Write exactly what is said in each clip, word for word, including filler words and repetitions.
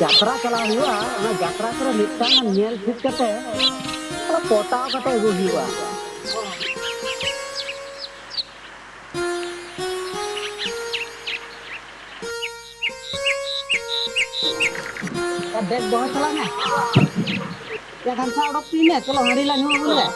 ᱡᱟᱛᱨᱟ ᱪᱟᱞᱟᱣ ᱦᱩᱭᱩᱜᱼᱟ, ᱚᱱᱟ ᱡᱟᱛᱨᱟ ᱠᱚᱨᱮ ᱢᱤᱫᱴᱟᱝ ᱧᱮᱞ ᱴᱷᱤᱠ ᱠᱟᱛᱮ ᱯᱚᱴᱟᱣ ᱠᱟᱛᱮ ᱟᱹᱜᱩ ᱦᱩᱭᱩᱜᱼᱟ᱾ ᱵᱮᱜᱽ ᱫᱚᱦᱚ ᱪᱟᱞᱟᱜ ᱢᱮ᱾ ᱭᱟ ᱜᱟᱢᱪᱷᱟ ᱚᱰᱚᱠ ᱛᱤᱧ ᱢᱮ, ᱪᱚᱞᱚ ᱦᱟᱺᱰᱤ ᱞᱟᱝ ᱧᱩ ᱟᱹᱜᱩ ᱞᱮᱜᱮ᱾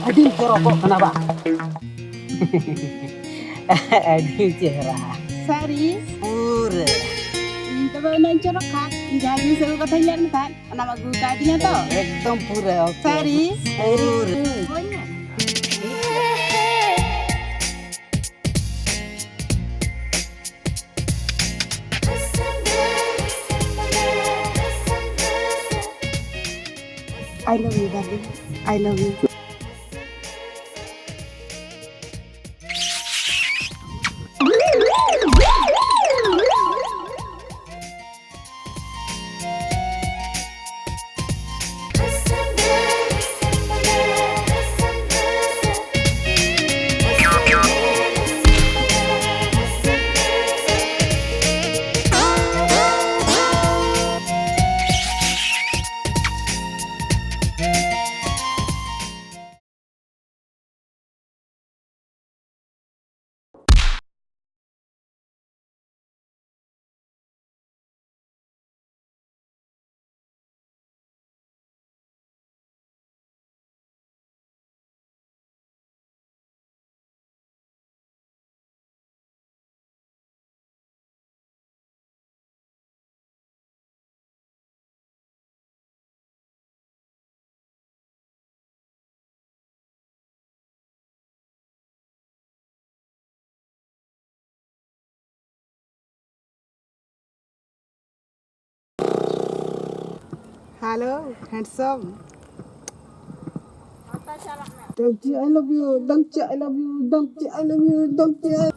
ᱟᱹᱰᱤᱢ ᱪᱚᱨᱚᱠᱚᱜ ᱠᱟᱱᱟ ᱵᱟᱝ? ᱟᱹᱰᱤ ᱪᱮᱦᱨᱟ᱾ ᱥᱟᱹᱨᱤ? ᱯᱩᱨᱟᱹ᱾ ᱤᱧ ᱛᱚᱵᱮ ᱩᱱᱟᱹᱜ ᱤᱧ ᱪᱚᱨᱚᱠ ᱠᱷᱟᱱ, ᱤᱧ ᱡᱟᱦᱟᱸ ᱡᱤᱱᱤᱥ ᱟᱹᱜᱩ ᱠᱟᱛᱷᱟᱧ ᱞᱟᱹᱭᱟᱫ ᱢᱮ ᱛᱟᱦᱮᱸᱫ, ᱚᱱᱟᱢ ᱟᱹᱜᱩ ᱠᱟᱣᱫᱤᱧᱟ ᱛᱚ? ᱮᱠᱫᱚᱢ ᱯᱩᱨᱟᱹ, ᱳᱠᱮ᱾ ᱥᱟᱹᱨᱤ? ᱯᱩᱨᱟᱹ᱾ ᱦᱳᱭ ᱢᱮ᱾ I love you, darling. I love you. Hello, handsome. Dangchi, I love you. Dangchi, I love you. Dangchi, I love you. Dangchi, I...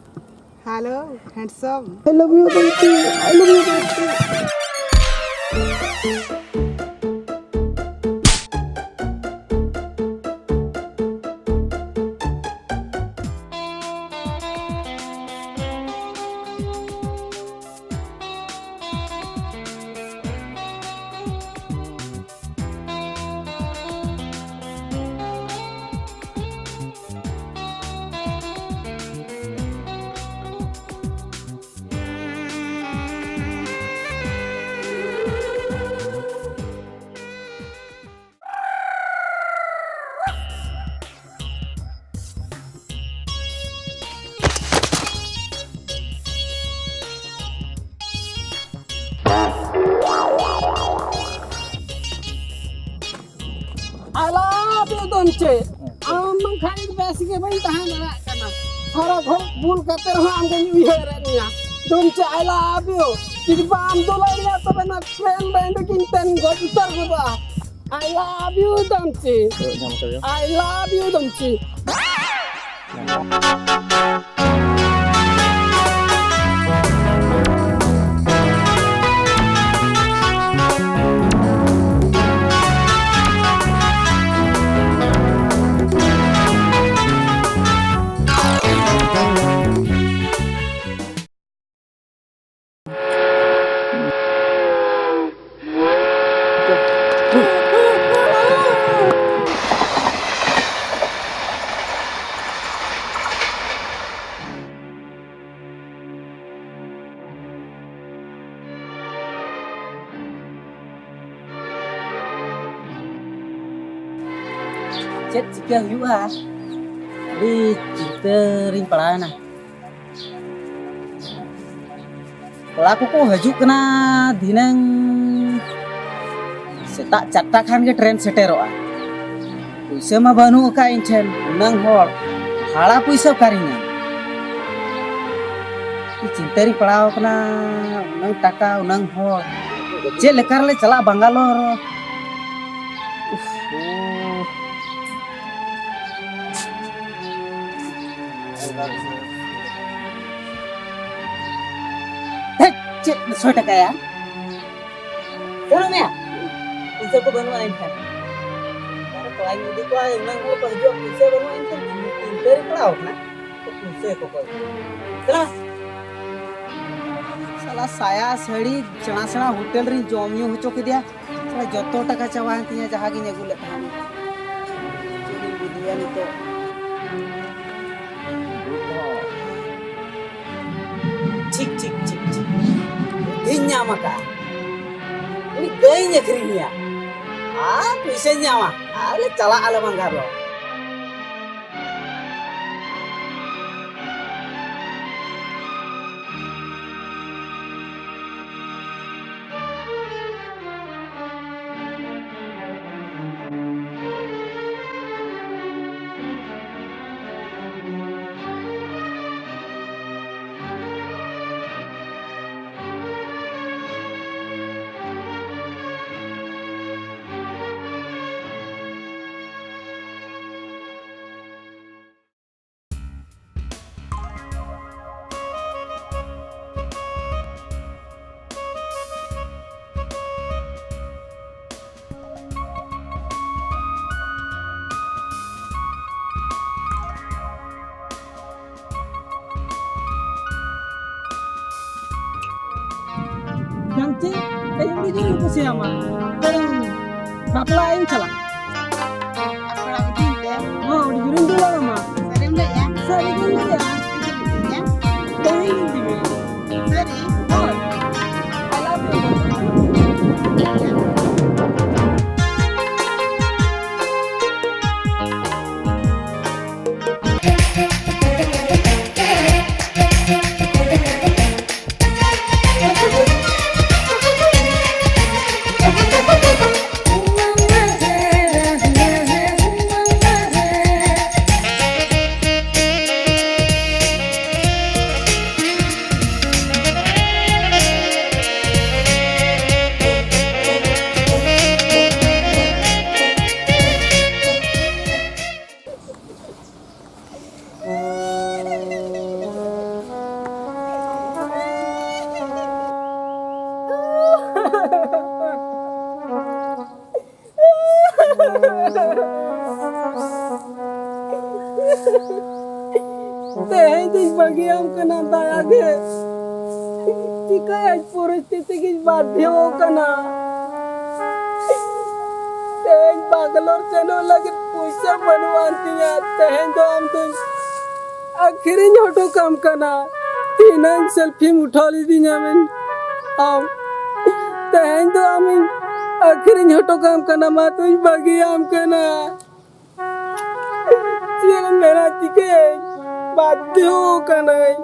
Hello, handsome. I love you, Dangchi. I love you, Dangchi. I love you, ᱫᱚᱢᱪᱮ᱾ ᱟᱢ ᱵᱟᱝᱠᱷᱟᱱ ᱤᱧ ᱵᱮᱥ ᱜᱮ ᱵᱟᱹᱧ ᱛᱟᱦᱮᱸ ᱫᱟᱲᱮᱭᱟᱜ ᱠᱟᱱᱟ᱾ ᱥᱟᱨᱟ ᱜᱷᱟᱹᱲᱤᱡ ᱵᱩᱞ ᱠᱟᱛᱮ ᱨᱮᱦᱚᱸ ᱟᱢ ᱜᱮᱧ ᱩᱭᱦᱟᱹᱨᱮᱫ ᱢᱮᱭᱟ᱾ ᱫᱚᱢᱪᱮ, I love you᱾ ᱡᱩᱫᱤ ᱵᱟᱢ ᱫᱩᱞᱟᱹᱲᱤᱧᱟ, ᱛᱚᱵᱮ ᱱᱚᱣᱟ ᱴᱨᱮᱱ ᱨᱮ ᱤᱧ ᱛᱮᱧ ᱜᱚᱡ ᱩᱛᱟᱹᱨ ᱜᱚᱫᱚᱜᱼᱟ᱾ I love you, ᱫᱚᱢᱪᱮ᱾ ᱧᱟᱢ ᱠᱟᱫᱮᱭᱟ᱾ I love you, ᱫᱚᱢᱪᱮ᱾ ᱪᱮᱫ ᱪᱤᱠᱟᱹ ᱦᱩᱭᱩᱜᱼᱟ? ᱟᱹᱰᱤ ᱪᱤᱱᱛᱟᱹ ᱨᱤᱧ ᱯᱟᱲᱟᱣᱮᱱᱟ᱾ ᱠᱚᱲᱟ ᱠᱚᱠᱚ ᱦᱤᱡᱩᱜ ᱠᱟᱱᱟ ᱫᱷᱤᱱᱟᱹᱝ ᱥᱮᱛᱟᱜ ᱪᱟᱨᱴᱟ ᱠᱷᱟᱱ ᱜᱮ ᱴᱨᱮᱱ ᱥᱮᱴᱮᱨᱚᱜᱼᱟ᱾ ᱯᱩᱭᱥᱟᱹ ᱢᱟ ᱵᱟᱹᱱᱩᱜ ᱟᱠᱟᱫ ᱤᱧ ᱴᱷᱮᱱ, ᱩᱱᱟᱹᱝ ᱦᱚᱲ ᱵᱷᱟᱲᱟ ᱯᱩᱭᱥᱟᱹ ᱚᱠᱟᱨᱤᱧ ᱧᱟᱢᱟ? ᱪᱤᱱᱛᱟᱹ ᱨᱤᱧ ᱯᱟᱲᱟᱣ ᱟᱠᱟᱱᱟ, ᱩᱱᱟᱹᱝ ᱴᱟᱠᱟ, ᱩᱱᱟᱹᱝ ᱦᱚᱲ, ᱪᱮᱫ ᱞᱮᱠᱟ ᱨᱮᱞᱮ ᱪᱟᱞᱟᱜᱼᱟ ᱵᱟᱝᱜᱟᱞᱳᱨ? ᱩᱯᱷ, ᱳ᱾ ᱦᱮᱴ, ᱪᱮᱫ ᱥᱚᱭ ᱴᱟᱠᱟᱭᱟ? ᱥᱮᱱᱚᱜ ᱢᱮᱭᱟ᱾ ᱯᱩᱭᱥᱟᱹ ᱠᱚ ᱵᱟᱹᱱᱩᱜᱼᱟ ᱮᱱᱠᱷᱟᱱ᱾ ᱚᱠᱟᱨᱮ ᱠᱚᱲᱟᱧ ᱤᱫᱤ ᱠᱚᱣᱟ, ᱩᱱᱟᱹᱝ ᱦᱚᱲ ᱠᱚ ᱦᱤᱡᱩᱜᱼᱟ, ᱯᱩᱭᱥᱟᱹ ᱵᱟᱹᱱᱩᱜᱼᱟ ᱮᱱᱠᱷᱟᱱ ᱪᱤᱱᱛᱟᱹ ᱨᱮ ᱯᱟᱲᱟᱣ ᱠᱟᱱᱟ᱾ ᱯᱩᱭᱥᱟᱹ ᱠᱚ ᱠᱚᱭ᱾ ᱪᱟᱞᱟᱜ ᱢᱮ᱾ ᱥᱟᱞᱟ ᱥᱟᱭᱟ ᱥᱟᱹᱲᱤ ᱥᱮᱬᱟ ᱥᱮᱬᱟ ᱦᱳᱴᱮᱞ ᱨᱤᱧ ᱡᱚᱢ ᱧᱩ ᱦᱚᱪᱚ ᱠᱮᱫᱮᱭᱟ᱾ ᱥᱟᱞᱟ ᱡᱚᱛᱚ ᱴᱟᱠᱟ ᱪᱟᱵᱟᱭᱮᱱ ᱛᱤᱧᱟ ᱡᱟᱦᱟᱸ ᱜᱤᱧ ᱟᱹᱜᱩ ᱞᱮᱫ ᱛᱟᱦᱮᱸᱫ᱾ ᱪᱮᱫ ᱤᱧ ᱵᱩᱫᱷᱤᱭᱟ ᱱᱤᱛᱚᱜ? ᱴᱷᱤᱠ, ᱴᱷᱤᱠ, ᱴᱷᱤᱠ, ᱴᱷᱤᱠ᱾ ᱵᱩᱫᱷᱤᱧ ᱧᱟᱢ ᱟᱠᱟᱫᱼᱟ᱾ ᱩᱱᱤ ᱜᱟᱹᱭᱤᱧ ᱟᱹᱠᱷᱨᱤᱧᱮᱭᱟ᱾ ᱟᱨ ᱯᱩᱭᱥᱟᱹᱧ ᱧᱟᱢᱟ᱾ ᱟᱨ ᱞᱮ ᱪᱟᱞᱟᱜ ᱟᱞᱮ ᱵᱟᱝᱜᱟᱞᱳᱨ᱾ ᱤᱧ ᱠᱩᱥᱤᱭᱟᱢᱟ᱾ ᱵᱟᱯᱞᱟ ᱤᱧ ᱪᱟᱞᱟᱜ᱾ ᱟᱯᱲᱟ ᱤᱫᱤᱧ ᱛᱮ᱾ ᱦᱚᱸ, ᱟᱹᱰᱤ ᱡᱳᱨᱤᱧ ᱫᱩᱞᱟᱢᱟ᱾ ᱥᱟᱹᱨᱤᱢ ᱞᱟᱹᱭᱮᱜᱼᱟ? ᱥᱟᱹᱨᱤ ᱜᱤᱧ ᱞᱟᱹᱭᱟ᱾ ᱛᱮᱦᱮᱧ ᱤᱧ ᱤᱫᱤ ᱢᱮᱭᱟ᱾ ᱥᱟᱹᱨᱤ? ᱦᱳᱭ᱾ I love you. ᱛᱮᱦᱮᱧ ᱫᱚᱧ ᱵᱟᱹᱜᱤᱭᱟᱢ ᱠᱟᱱᱟ ᱫᱟᱭᱟ ᱜᱮ᱾ ᱪᱤᱠᱟᱹᱭᱟᱹᱧ, ᱯᱚᱨᱤᱥᱛᱷᱤᱛᱤ ᱜᱤᱧ ᱵᱟᱫᱷᱭᱚ ᱠᱟᱱᱟ᱾ ᱛᱮᱦᱮᱧ ᱵᱟᱝᱜᱟᱞᱳᱨ ᱥᱮᱱᱚᱜ ᱞᱟᱹᱜᱤᱫ ᱯᱩᱭᱥᱟᱹ ᱵᱟᱹᱱᱩᱜ ᱟᱱ ᱛᱤᱧᱟ᱾ ᱛᱮᱦᱮᱧ ᱫᱚ ᱟᱢ ᱫᱚᱧ ᱟᱹᱠᱷᱨᱤᱧ ᱦᱚᱴᱚ ᱠᱟᱢ ᱠᱟᱱᱟ᱾ ᱛᱤᱱᱟᱹᱝ ᱥᱮᱞᱯᱷᱤᱢ ᱩᱴᱷᱟᱹᱣ ᱞᱤᱫᱤᱧᱟ ᱢᱮᱱ ᱟᱢ᱾ ᱛᱮᱦᱮᱧ ᱫᱚ ᱟᱢᱤᱧ ᱟᱹᱠᱷᱨᱤᱧ ᱦᱚᱴᱚ ᱠᱟᱢ ᱠᱟᱱᱟ, ᱢᱟ ᱛᱚᱧ ᱵᱟᱹᱜᱤᱭᱟᱢ ᱠᱟᱱᱟ᱾ ᱪᱮᱫ ᱮᱢ ᱢᱮᱱᱟ, ᱪᱤᱠᱟᱹᱭᱟᱹᱧ? ᱵᱟᱫᱽᱫᱷᱚ ᱠᱟᱹᱱᱟᱹᱧ᱾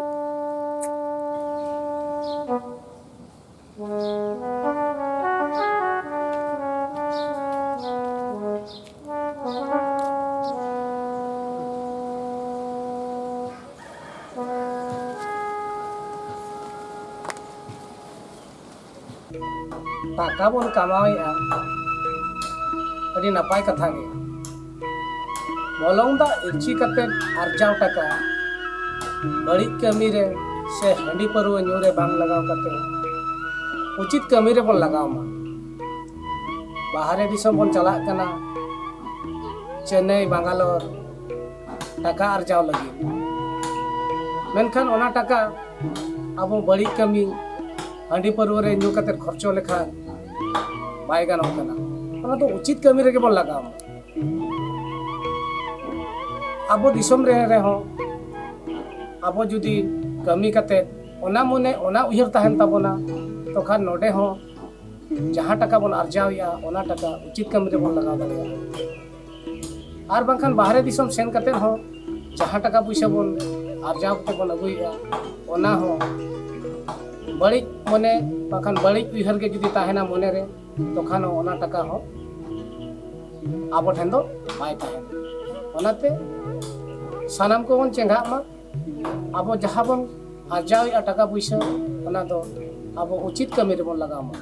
ᱴᱟᱠᱟ ᱵᱚᱱ ᱠᱟᱢᱟᱣᱮᱫᱼᱟ, ᱟᱹᱰᱤ ᱱᱟᱯᱟᱭ ᱠᱟᱛᱷᱟ ᱜᱮ᱾ ᱢᱚᱞᱚᱝ ᱫᱟᱜ ᱤᱨᱪᱤ ᱠᱟᱛᱮ ᱟᱨᱡᱟᱣ ᱴᱟᱠᱟ ᱵᱟᱹᱲᱤᱡ ᱠᱟᱹᱢᱤ ᱨᱮ ᱥᱮ ᱦᱟᱺᱰᱤ ᱯᱟᱹᱨᱣᱟᱹ ᱧᱩ ᱨᱮ ᱵᱟᱝ ᱞᱟᱜᱟᱣ ᱠᱟᱛᱮ ᱩᱪᱤᱛ ᱠᱟᱹᱢᱤ ᱨᱮᱵᱚᱱ ᱞᱟᱜᱟᱣ ᱢᱟ᱾ ᱵᱟᱦᱨᱮ ᱫᱤᱥᱚᱢ ᱵᱚᱱ ᱪᱟᱞᱟᱜ ᱠᱟᱱᱟ, ᱪᱮᱱᱱᱟᱭ, ᱵᱟᱝᱜᱟᱞᱳᱨ, ᱴᱟᱠᱟ ᱟᱨᱡᱟᱣ ᱞᱟᱹᱜᱤᱫ᱾ ᱢᱮᱱᱠᱷᱟᱱ ᱚᱱᱟ ᱴᱟᱠᱟ ᱟᱵᱚ ᱵᱟᱹᱲᱤᱡ ᱠᱟᱹᱢᱤ, ᱦᱟᱺᱰᱤ ᱯᱟᱹᱨᱣᱟᱹ ᱨᱮ ᱧᱩ ᱠᱟᱛᱮ ᱠᱷᱚᱨᱪᱚ ᱞᱮᱠᱷᱟᱱ ᱵᱟᱭ ᱜᱟᱱᱚᱜ ᱠᱟᱱᱟ᱾ ᱚᱱᱟ ᱫᱚ ᱩᱪᱤᱛ ᱠᱟᱹᱢᱤ ᱨᱮᱜᱮ ᱵᱚᱱ ᱞᱟᱜᱟᱣ ᱢᱟ᱾ ᱟᱵᱚ ᱫᱤᱥᱚᱢ ᱨᱮ ᱨᱮᱦᱚᱸ ᱟᱵᱚ ᱡᱩᱫᱤ ᱠᱟᱹᱢᱤ ᱠᱟᱛᱮ ᱚᱱᱟ ᱢᱚᱱᱮ, ᱚᱱᱟ ᱩᱭᱦᱟᱹᱨ ᱛᱟᱦᱮᱱ ᱛᱟᱵᱚᱱᱟ, ᱛᱚᱠᱷᱟᱱ ᱱᱚᱰᱮ ᱦᱚᱸ ᱡᱟᱦᱟᱸ ᱴᱟᱠᱟ ᱵᱚᱱ ᱟᱨᱡᱟᱣᱮᱜᱼᱟ, ᱚᱱᱟ ᱴᱟᱠᱟ ᱩᱪᱤᱛ ᱠᱟᱹᱢᱤ ᱨᱮᱵᱚᱱ ᱞᱟᱜᱟᱣ ᱫᱟᱲᱮᱭᱟᱜᱼᱟ᱾ ᱟᱨ ᱵᱟᱝᱠᱷᱟᱱ ᱵᱟᱦᱨᱮ ᱫᱤᱥᱚᱢ ᱥᱮᱱ ᱠᱟᱛᱮ ᱦᱚᱸ ᱡᱟᱦᱟᱸ ᱴᱟᱠᱟ ᱯᱩᱭᱥᱟᱹ ᱵᱚᱱ ᱟᱨᱡᱟᱣ ᱠᱟᱛᱮ ᱵᱚᱱ ᱟᱹᱜᱩᱭᱮᱜᱼᱟ, ᱚᱱᱟ ᱦᱚᱸ ᱵᱟᱹᱲᱤᱡ ᱢᱚᱱᱮ ᱵᱟᱝᱠᱷᱟᱱ ᱵᱟᱹᱲᱤᱡ ᱩᱭᱦᱟᱹᱨ ᱜᱮ ᱡᱩᱫᱤ ᱛᱟᱦᱮᱱᱟ ᱢᱚᱱᱮ ᱨᱮ, ᱛᱚᱠᱷᱟᱱ ᱦᱚᱸ ᱚᱱᱟ ᱴᱟᱠᱟ ᱦᱚᱸ ᱟᱵᱚ ᱴᱷᱮᱱ ᱫᱚ ᱵᱟᱭ ᱛᱟᱦᱮᱱᱟ᱾ ᱚᱱᱟᱛᱮ ᱥᱟᱱᱟᱢ ᱠᱚᱵᱚᱱ ᱪᱮᱸᱜᱷᱟᱜ ᱢᱟ, ᱟᱵᱚ ᱡᱟᱦᱟᱸ ᱵᱚᱱ ᱟᱨᱡᱟᱣᱮᱜᱼᱟ ᱴᱟᱠᱟ ᱯᱩᱭᱥᱟᱹ, ᱚᱱᱟ ᱫᱚ ᱟᱵᱚ ᱩᱪᱤᱛ ᱠᱟᱹᱢᱤ ᱨᱮᱵᱚᱱ ᱞᱟᱜᱟᱣ ᱢᱟ᱾